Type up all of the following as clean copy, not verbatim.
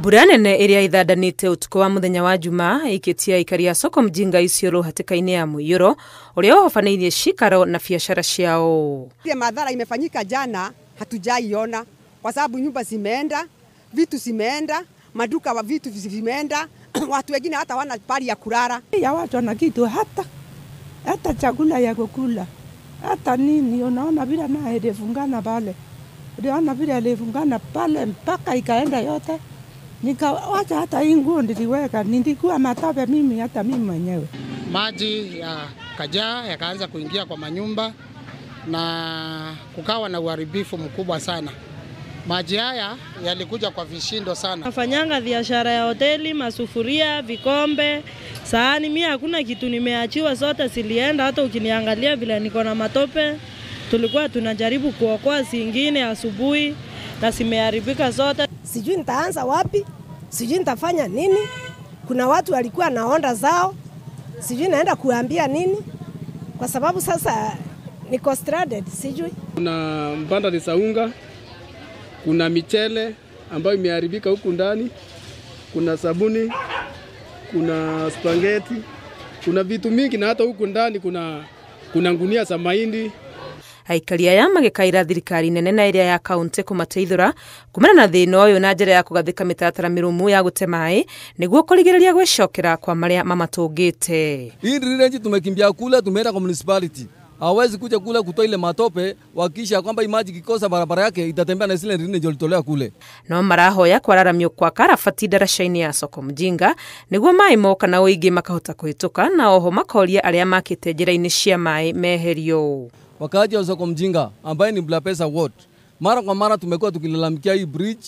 Mbura nene ĩrĩa ithandanĩte ũtukũ wa mũthenya wa Jumaa ĩikĩtie aikari a soko Mjinga Isiolo hatĩka-inĩ ya mũiyũro ũrĩa ũhobanĩirie cikaro na biacara ciao. Ile madhara imefanyika jana hatujaiona kwa sababu nyumba zimeenda, vitu zimeenda, maduka wa vitu vimeenda, watu wengine hata wana pali ya kulala. Ya watu wana kitu hata chakula ya kukula, hata nini, unaona vile na ilifungana pale. Unaona vile ilifungana pale mpaka ikaenda yote. Nikawacha hata hii nguo niliweka, nilikuwa matope mimi hata mimi mwenyewe. Maji yakajaa yakaanza kuingia kwa manyumba na kukawa na uharibifu mkubwa sana. Maji haya yalikuja kwa vishindo sana. Nafanyanga biashara ya hoteli, masufuria, vikombe, sahani. Mimi hakuna kitu nimeachiwa, zote zilienda. Hata ukiniangalia vile niko na matope. Tulikuwa tunajaribu kuokoa zingine asubuhi na zimeharibika zote. Sijui nitaanza wapi, sijui nitafanya nini. Kuna watu walikuwa na onda zao, sijui naenda kuambia nini, kwa sababu sasa niko stranded, sijui. Kuna mbanda za unga, kuna michele ambayo imeharibika huku ndani, kuna sabuni, kuna spaghetti, kuna vitu mingi, na hata huku ndani kuna ngunia za mahindi. Aikari aya magĩkaĩra thirikari nene na ĩrĩa ya kaunti kũmateithũra kumana na thĩna ũyũ na njĩra ya kũgathĩka mĩtaratara mĩrũmu ya gũte maĩ nĩguo kũrigĩrĩria gwĩcokera kwa marĩa mamatũngĩte. Hii drainage tumekimbia kule, tumeenda kwa municipality. Hawezi kuja kule kutoa ile matope, wakisha kwamba maji kikosa barabara yake itatembea na zile drainage walitolea kule. No marahoya kwararamio kwa karabati ndaraca-inĩ ya soko Mjinga nĩguo maĩ moka na ũingĩ makahota kũhĩtũka, na oho makoria arĩa makĩte njĩra-inĩ cia maĩ meherio. Wakaaji wa soko Mjinga ambaye ni Bulapesa Ward, mara kwa mara tumekuwa tukilalamikia hii bridge.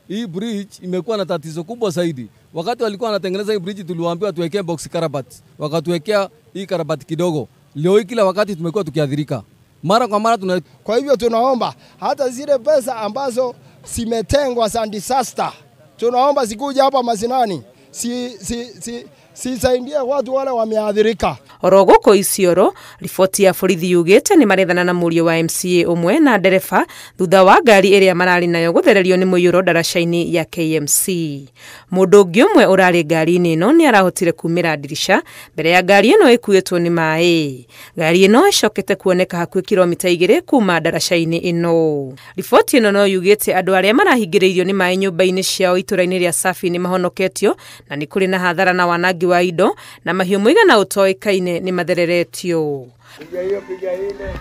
Hii bridge imekuwa na tatizo kubwa zaidi. Wakati walikuwa wanatengeneza hii bridge tuliwaambiwa tuwekee box karabati, wakatuwekea hii karabati kidogo. Leo hii kila wakati tumekuwa tukiadhirika mara kwa mara. Kwa hivyo tunaomba hata zile pesa ambazo zimetengwa za disaster, tunaomba zikuje hapa mazinani, sisaidie watu wale wameadhirika. Oro gũkũ Isiolo, riboti ya borithi yugĩte nĩ marethana na mũriũ wa MCA ũmwe na ndereba thutha wa ngari ĩrĩa mararĩ nayo gũthererio nĩ mũiyũro ndaraca-inĩ ya KMC. Mũndũ ũngĩ ũmwe ũrarĩ ngari-inĩ ĩno nĩ arahotire kumĩra ndirisha mbere ya ngari ĩno ĩkuĩtwo nĩ maĩ. Ngari ĩno ĩcokete kuoneka hakuhĩ kilomita 2 kuma ndaraca-inĩ ĩno. Riboti ĩno no yugĩte andũ arĩa marahingĩrĩirio nĩ maĩ nyũmba-inĩ ciao itũra-inĩ rĩa Safi nĩ mahonoketio na nĩ kũrĩ na hathara na wanangi wa indo na mahiũ mũigana ũtoĩkaine nĩ mathereretio.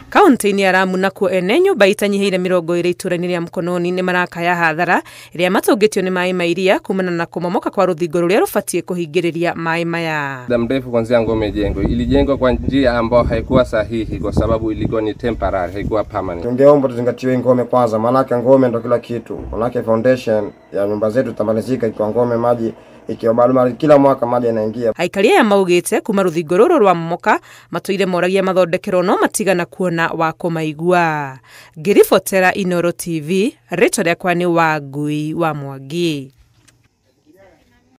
Kaunti-inĩ ya Lamu nakuo ene nyũmba itanyihĩire 20 itũra-inĩ rĩa Mkononi nĩ marakaya hathara ĩrĩa matũngĩtio nĩ maĩ ma iria kumana na kũmomoka kwa rũthingo rũrĩa rũbatiĩ kũhingĩrĩria maĩ maya. Muda mrefu kuanzia ngome ijengwe, ilijengwa kwa njia ambayo haikuwa sahihi kwa sababu ilikuwa ni temporary, haikuwa permanent. Tungeomba tuzingatiwe ngome kwanza, maanake ngome ndo kila kitu. Maanake foundation ya nyumba zetu tamalizika ikiwa ngome, maji ikiwa bado kila mwaka maji yanaingia. Aikari aya maugĩte kuma rũthingo rũrũ rwa momoka matũire moragia mathondekerwo no matigana kuona wa kũmaigua. Ngĩribotera Inooro TV, rĩtwa rĩakwa nĩ Wangui wa Mwangi.